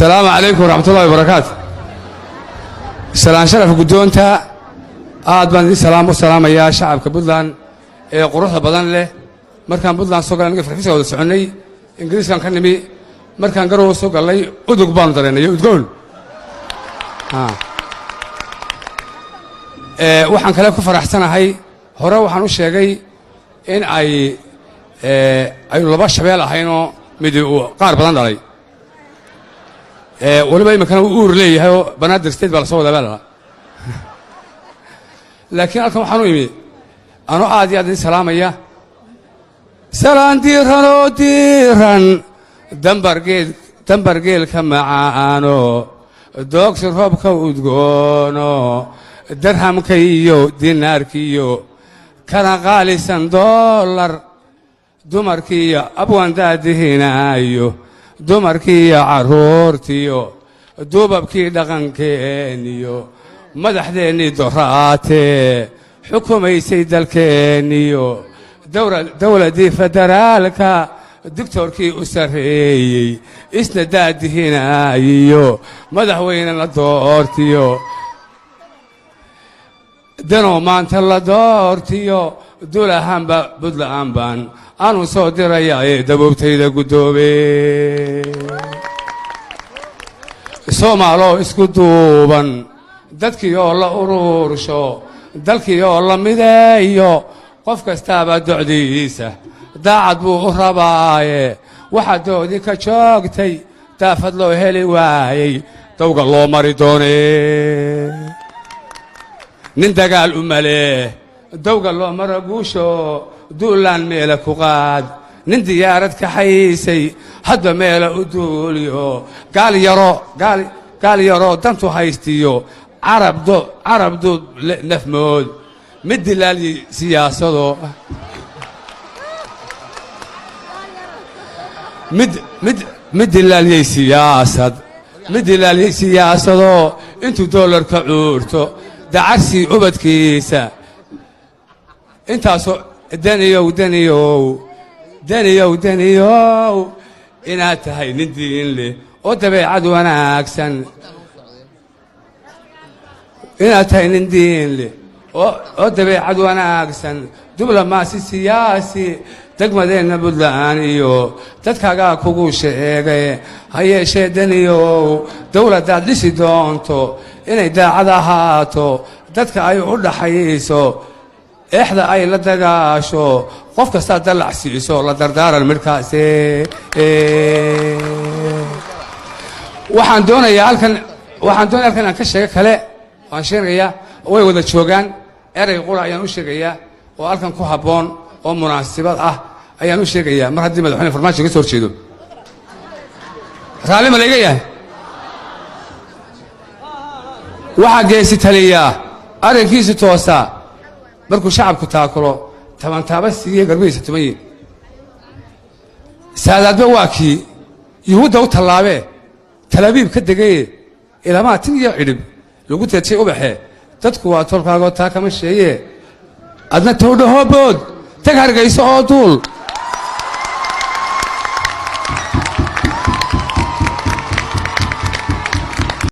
Asalaamu calaykum waraxmatullahi wabarakaatu. Salaan sharaf guddoonta, aad baan idin salaam u salaamayaa shacabka Puntland ee quruxda badan leh. Markaan Puntland soo galay, aniga farxiiska wada soconnay, Ingiriiskan ka nimi. Markaan Garowe soo gallay, udug baanu dareennay, udgoon. Waxaan kale ku faraxsanahay, hore waxaan u sheegay in ay aynu laba shabeel ahaynoo midi uu qaar badan dhalay, weliba iminkana uu uur leeyahay oo Banaadir State baa lasoo wadaa baa lalaa. Laakiin halkan waxaan u imi anoo aad iyo aad idin salaamaya, salaan diiran oo diiran, dambargeel dambargeelka macaano, doogsi roobka udgoono, darhamka iyo dinaarkiiyo kana qaalisan dollar, dumarkiiyo abwaandaadihinaayo, dumarkiiyo carruurtiyo, duubabkii dhaqankeeniyo, madaxdeennii doraatee xukumaysay dalkeenniyo, dowladdii federaalka digtoorkii u sarreeyey isna daadihinaayiyo, madaxweyne la doortiyo, danoo maanta la doortiyo, dulahanba Buntland baan aanu soo diraya ee daboobtayda guddoobe. Soomaaloo isku duuban, dadkii oo la uruursho, dalkii oo la mideeyo, qof kastaaba docdiisa daacad buu u rabaaye. Waxaa doodii ka joogtay daafad loo heli waayey, dawga loo mari doonee. Nin dagaal u malee dawga loo maro guusho, duulaan meela ku qaad. Nin diyaarad kaxaysay hadba meela u duuliyo, gaal yaro gaal yaroo dantu haystiyo, carabdo carabdu nafmood, mid dilaalyi siyaasado, mid mid mid dilaalyey siyaasad, mid dilaalyey siyaasadoo intuu doolarka cuurto dacarsii ubadkiisa. Intaasoo daniyow daniyow daniyow daniyow, inaad tahay nin diin leh oo dabeecad wanaagsan, inaad tahay nin diin leh oo dabeecad wanaagsan, diblomaasi siyaasi degmadeenna Puntland iyo dadkaagaa kugu sheegay. Ha yeeshee daniyow, dowladdaad dhisi doonto inay daacad ahaato, dadka ay u dhaxayso, eexda ay la dagaasho, qof kastaa dallac siiso, la dardaaran midhkaasi. Waxaan doonayaa halkan, waxaan doonaya halkan aan ka sheego kale, waan sheegayaa, way wada joogaan. Erey qura ayaan u sheegayaa oo halkan ku habboon oo munaasibad ah ayaan u sheegayaa. Mar haddii madaxweyne Farmaajo ka soo horjeedo, raalli ma layga yahay? Waxaa geesi taliyaa arrinkiisu toosaa markuu shacabku taakulo, tabantaaba siiye, garbihiisa tuman yihin. Saadaadba waa kii Yuhuudda u tallaabee Talabiib ka degaye, ilamaa tin iyo cidhib lagu teedshay ubaxee. Dadku waa tolkaagoo taa kama sheeyee, adna towdhahoobood tag Hargayso oo duul.